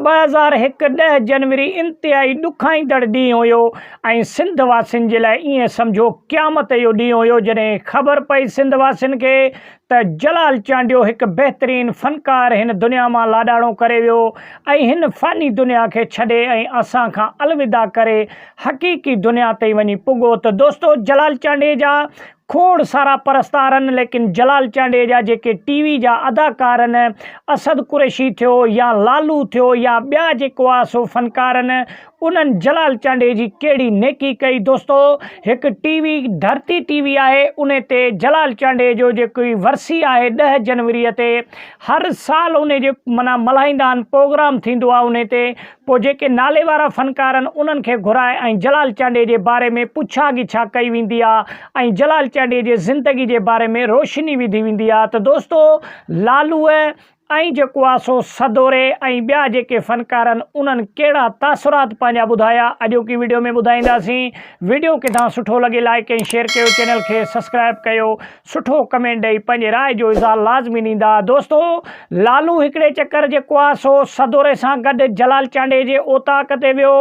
2001 ڏهه جنوري انتهائي ڏکائيندڙ ڏينهن هيو ۽ سنڌ واسين جي لاء ائين سمجهو قيامت جو ڏينهن هيو جڏهن خبر پئي سنڌ واسين کي ته جلال چانڊيو هڪ بهترين فنڪار هن دنيا مان لاڏاڻو ڪري ويو ۽ هن فاني دنيا کي ڇڏي ۽ اسان کان الوداع ڪري حقيقي دنيا تائين وڃي پڳو ته دوستو جلال چانڊيي جا کوڙ سارا پرستار آهن ليڪن جلال چانڊيي جا جيڪي ٽي وي جا اداڪار آهن اسد قريشي ٿيو يا لالو ٿيو يا ٻيا جيڪو آ سو فنڪار آهن انهن جلال چانڊيي جي ڪهڙي نيڪي ڪئي دوستو هڪ ٽي وي ڌرتي ٽي وي آهي انهي تي جلال چانڊيي جو جيڪي ورسي آهي ڏهه جنوري تي هر سال انهي جي معنيٰ ملهائيندا آهن پروگرام ٿيندو آهي انهي تي پوء جيڪي نالي وارا فنڪار آهن انهن کي گهرائي ۽ جلال چانڊيي جي باري ۾ پڇا ڳڇا ڪئي ويندي آهي ۽ جلال چانڊيي جي زندگي جي باري ۾ روشني وڌي ويندي آهي ته دوستو لالوء ۽ جيڪو آ سو سدوري ۽ ٻيا جيڪي فنڪار آهن انهن ڪهڙا تاثرات پنهنجا ٻڌايا اڄوڪي وڊيو ۾ ٻڌائينداسين وڊيو ڪٿان سٺو لڳي لائيڪ ۽ شيئر ڪيو چينل کي سسڪرائب ڪيو سٺو ڪمينٽ ڏئي پنهنجي راء جو اظهار لازمي ڏيندا دوستو لالو هڪڙي چڪر جيڪو آ سو سدوري سان گڏ جلال چانڊيي جي اوطاق تي ويو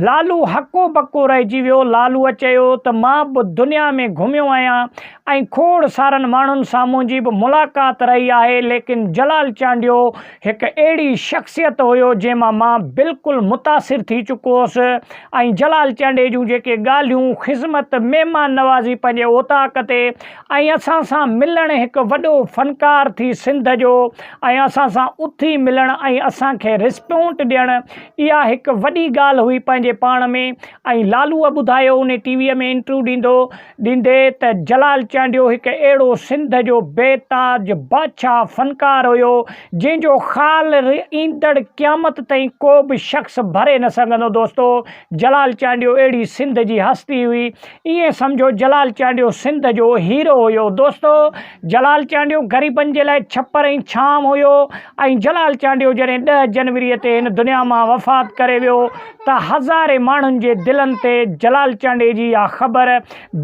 لالو هڪو ٻڪو رهجي ويو لالوء چيو ته مان به دنيا ۾ گهميو آهيان ۽ کوڙ سارن ماڻهن سان منهنجي به ملاقات رهي آهي ليڪن جلال چانڊيو هڪ اهڙي شخصيت هيو جنهن مان مان بلڪل متاثر ٿي چڪو هوس ۽ جلال چانڊيي جون جيڪي ڳالهيون خذمت مهمان نوازي پنهنجي اوطاق تي ۽ اسان سان ملڻ هڪ وڏو فنڪار ٿي سنڌ جو ۽ اسان سان اٿي ملڻ ۽ اسان کي رسپونٽ ڏيڻ اها هڪ وڏي ڳالهه هئي پنهنجي پاڻ ۾ ۽ لالوء ٻڌايو انهي ٽي ويء ۾ انٽرويو ڏيندو ڏيندي ته جلال چانڊيو هڪ اهڙو سنڌ جو بي تاج بادشاهه فنڪار هيو جنهن جو خال ايندڙ قيامت تائين ڪو به شخص ڀري نه سگهندو دوستو جلال چانڊيو اهڙي سنڌ جي هستي هئي ائين سمجهو جلال چانڊيو سنڌ جو هيرو هيو دوستو جلال چانڊيو غريبن جي لاء ڇپر ۽ ڇانو هيو ۽ جلال چانڊيو جڏهن ڏهه جنوري تي هن دنيا مان وفات ڪري ويو ته هزارين ماڻهن جي دلن تي جلال چانڊيي جي اها خبر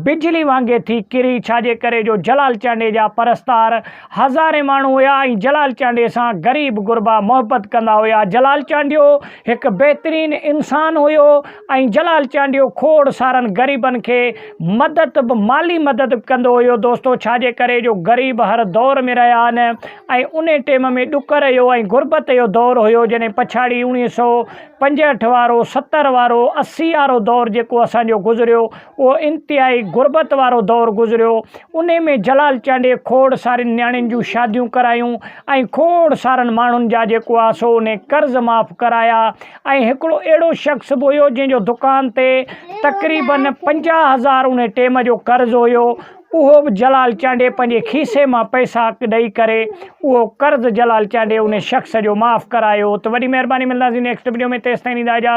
بجلي وانگي ٿي ڪري ڇاجي ڪري جو جلال چانڊيي جا پرستار هزارين ماڻهو هيا ۽ جلال چانڊيي سان غريب غربا محبت ڪندا هيا جلال چانڊيو هڪ بهترين انسان هيو ۽ جلال چانڊيو کوڙ سارن غريبن کي مدد به مالي مدد به ڪندو هيو دوستو ڇاجي ڪري جو غريب هر دور ۾ رهيا آهن ۽ انهي ٽيم ۾ ڏڪر جو ۽ غربت جو دور هيو جڏهن پڇاڙي اوڻيهه سو 65 وارو، 70 وارو، 80 وارو دور جيڪو اسان جو گذريو اهو انتهائي غربت وارو دور گذريو انهي ۾ جلال چانڊيي کوڙ سارين نياڻين جون شاديون ڪرايون ۽ کوڙ سارن ماڻهن جا جيڪو آ سو انهي قرض معاف ڪرايا ۽ هڪڙو اهڙو شخص به هيو جنهن جو دڪان تي تقريبن 50 هزار انهي ٽيم جو قرض هيو اهو به جلال چانڊيي پنهنجي کيسي مان پئسا ڏئي ڪري اهو قرض جلال چانڊيي انهي شخص جو معاف ڪرايو ته وڏي مهرباني ملنداسين نيڪسٽ وڊيو ۾ تيستائين ڏيندا اجازت.